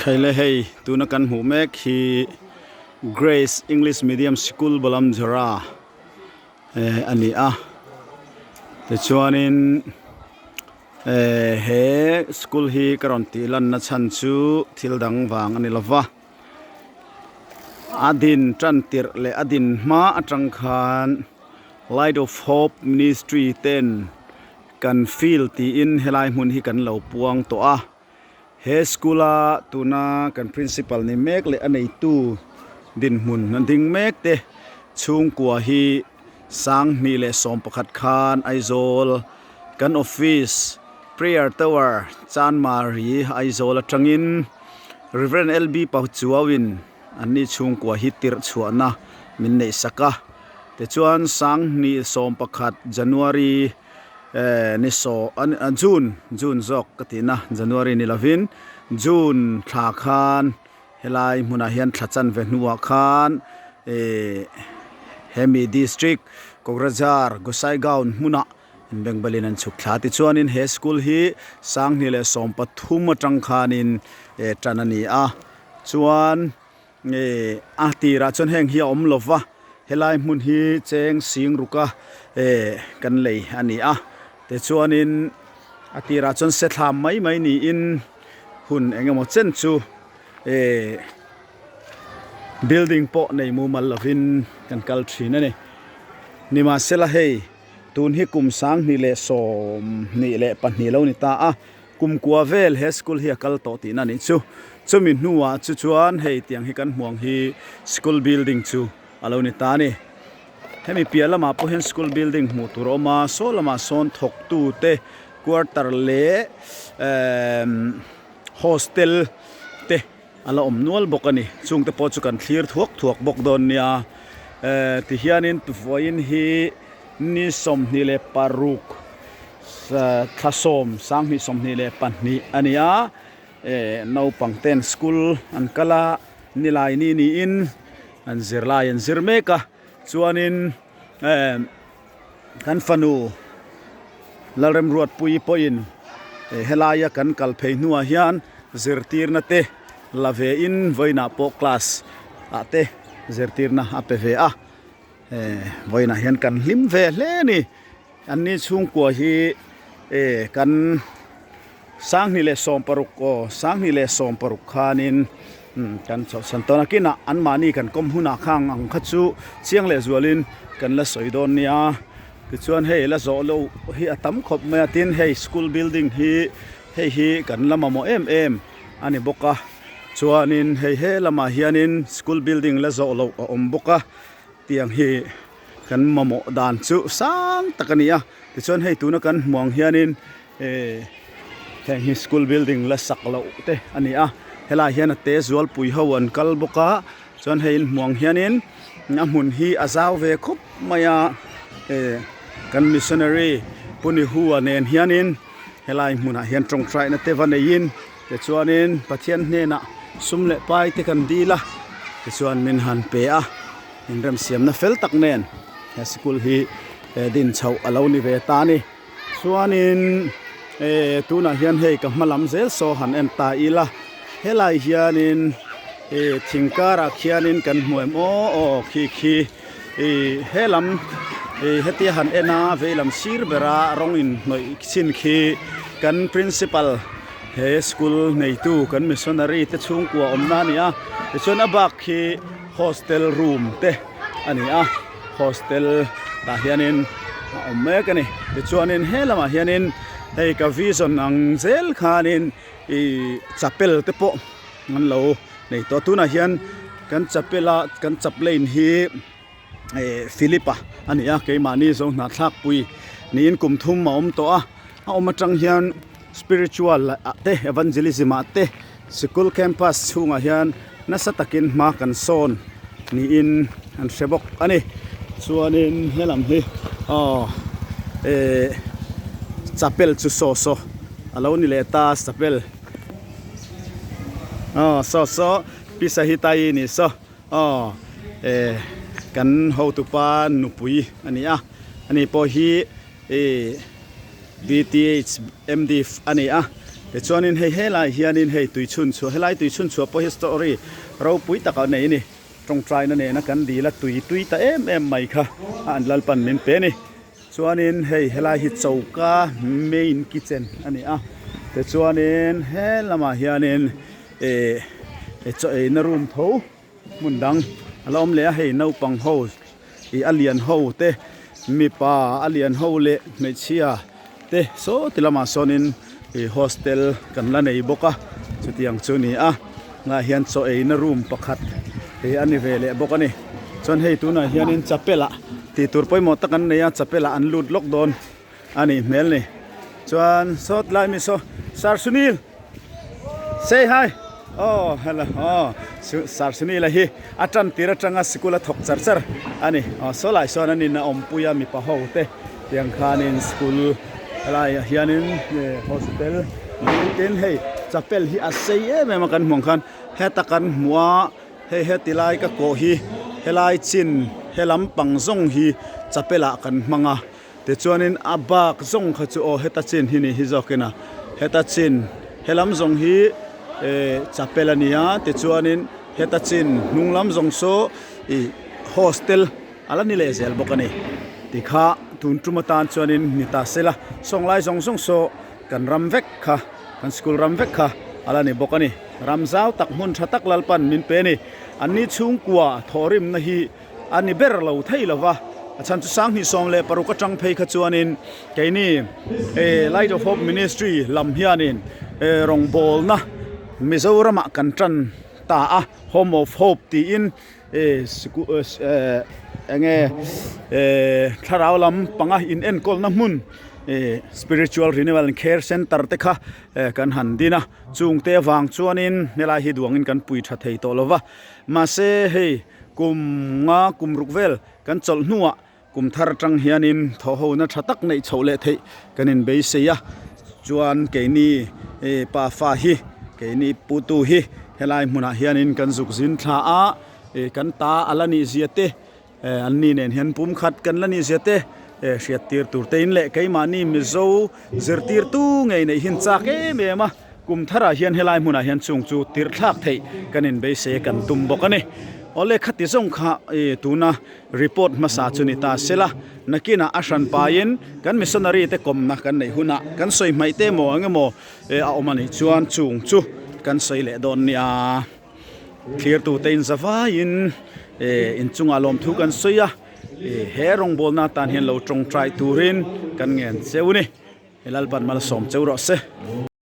Khaile hei tuna kan hmuh mek hi Grace English Medium School Balamjhara eh a ni a tichuanin eh he school hi ka rawn tih lanna chhan chu thil dang vang a ni lova a din tan tirh leh a din hma atang khan Light of Hope Ministry ten Kan field tiin helai hmun hi kan lo puang tawh a, he school a tuna kan principal ni mek leh a neitu dinhmun a ding mek te chhungkua hi 2011 khan Aizawl kan office prayer tower Chanmari Aizawl atangin Rev LB Pachuau-in an ni chhungkua hi tirh chhuahna min neih sak a tichuan 2011 January eh ni saw a June June zawk ka tih na January ni lovin June thla khan helai hmunah hian thla chanve hnuah khan eh hemi district Kokrajhar Gossaigaon hmunah Inbengbalin an chhuk thla tichuanin he school hi 2013 atang khanin eh tan a ni a chuan eh a tirah chuan heng hi a awm lo va helai hmun hi cheng sing ruka eh kan lei a ni a tichuanin a tirah chuan se thlam mai mai niin hun eng emaw chen chu eh building pawh nei mumal lovin kan kal thin a ni nimahsela hei. Tun hi kum 2022 lo ni ta a, kum kua vel he school hi a kal tawh tihna a nih chu. Chumi hnuah chu chuan hei tiang hi kan hmuang hi school building chu a lo ni ta a ni. Hemi piah lamah pawh hian school building hmuh tur a awm a, saw lamah sawn thawktu te quarter leh emm hostel te a la awm nual bawk a ni. Chungte pawh chu kan thlir thuak thuak bawk dawn nia. Ehh tihianin vawiin hi ni 26 thla sawm 2022 a ni a. Ehh naupang ten school an kal a, nilai ni niin an zirlai an zir mek a. Chuanin ehh kan fanu Lalremruatpuii pawhin helaia kan kal phei hnuah hian zirtirna te la ve in vawiinah pawh class ah te zirtirna a pe ve a vawiinah hian kan hlim ve hle a ni an ni chhungkua hi kan 2016 aw 2016 khanin kan chawlhsan tawn a kinah anmahni kan kawm hunah khang ang kha chu chiang leh zualin kan la sawi dawn nia tichuan hei la zawh loh hi a tam khawp mai a tin hei school building hi hei hi kan la mamawh em em a ni bawk a chuanin hei he lamah hianin school building la zawh loh a awm bawk a tiang hi kan mamawh dan chu sang tak a ni a tichuan hei tuna kan hmuh ang hianin Ehh heng hi school building la sak loh te a ni a helaiah hian a te zualpui ho an kal bawk a chuan hei in hmuh ang hianin a hmun hi a zau ve khawp mai a ehh kan missionary Pu Nihua nen hianin helai hmunah hian tawngtaina te va neiin tichuanin Pathian hnenah sum leh pai te kan dil a tichuan min han pe a inremsiamna fel tak nen he sikul hi din chhoh a lo ni ve ta a ni. Chuanin eh tunah hian hei ka hma lam zel saw han en ta ila helai hianin eh thing karah khianin kan hmu em aw aw khi khi ih he lam ih hetia han en a vei lam sir bera rawng inhnawih chin khi kan principal he school neitu kan missionary te chhungkua awmna a ni a tichuan a bak khi hostel room te a ni a. Hostel tah hianin a awm mek a ni tichuanin he lamah hianin hei ka vision ang zel khanin ih chapel te pawh an lo nei tawh a tunah hian kan chapel a kan chaplain hi eh Philip-a a ni a keimahni zo hnahthlakpui niin kum thum a awm tawh a a awm atang hian spiritual ah te evangelism ah te sikul campus chhungah hian nasa takin hma kan sawn niin an hre bawk a ni chuanin helam hi aw eh chapel chu saw saw a lo ni leh ta chapel aw saw saw pi sahitai ni saw aw eh kan hotupa nupui a ni a ani pawh hi. Ih BTH MD a ni a. Tichuanin hei helaiah hianin hei tui chhun chhuah helai tui chhun chhuah pawh hi story ropui tak a nei a ni. Tawngtaina nena kan dil a tui tui ta em em mai kha a an Lalpan min pe a ni. Chuanin hei helai hi choka main kitchen a ni a. Tichuanin he lamah hianin eh chaw eina room tho hmun dang a la awm leh a. Hei naupang ho ih a lian ho te mipa a lian ho leh hmeichhia te saw ti lamah sawnin ih hostel kan la nei bawk a chutiang chu a ni a tunah hian chaw eina room pakhat ih a ni ve leh bawk a ni chuan hei tunah hianin chapel ah tih tur pawimawh tak an nei a chapel ah an lut lawk dawn a nih hmel ni chuan saw tilai mi saw sir Sunil. Say hi aw hello aw sir Sunil a hi a tan tir atanga sikul a thawk char char a ni aw saw lai sawn an in a awmpui a mipa ho te tiang khanin school helaiah hianin hostel tin hei chapel hi a sei em em a kan hmuh ang khan heta kan hmuh a hei heti lai ka kawh hi helai chin he lampang zawng hi chapel ah kan hmang a. Tichuanin a bak zawng kha chu aw heta chin hi ni hi zawkin a heta chin helam zawng hi eh chapel a ni a tichuanin heta chin hnung lam zawng saw ih hostel a la ni leh zel bawk a ni tikha tun tum atan chuanin ni ta sela sawnglai zawng zawng saw kan ram vek kha kan school ram vek kha a la ni bawk a ni ram zau tak hmun tha tak Lalpan min pe a ni anni chhungkua thawhrimna hi. A ni ber lo thei lo va, a chhan chu 2016 atang phei kha chuanin keini Light of Hope Ministry lam hianin rawngbawlna Mizoramah kan tan ta a, Home of Hope tiin enge thlarau lam panga inenkawlna hmun Spiritual Renewal and Care Centre te kha kan han din a, chungte avang chuanin helai hi duangin kan pui tha thei tawh lo va, mahse hei. Kum nga kum ruk vel kan chawlh hnuah kum thar atang hianin thawhhona tha tak neih chhoh leh theih kan inbeisei a, chuan keini pa fa hi keini putu hi helai hmunah hianin kan zuk zin thla a, kan ta a la nih zia te an ni nen hian pumkhat kan la nih zia te hriat tir tur te in leh keimahni Mizo zirtirtu ngei neih hi an chak em em a. Kum tharah hian helai hmunah hian chung chu tirh thlak theih kan inbeisei kan tum bawk a ni. Awle khati zawng kha i tuna report hmasa chu ni ta sela, nakinah a hran paiin kan missionary te kawmna kan neih hunah kan sawi hmaih te emaw eng emaw a awm a nih chuan chung chu kan sawi leh dawn nia. Thlirtute inza vaiin inchungah lawmthu kan sawi a, he rawngbawlna atan hian lo tawngtai turin kan ngen cheu a ni. Lalpan malsawm cheu rawh se.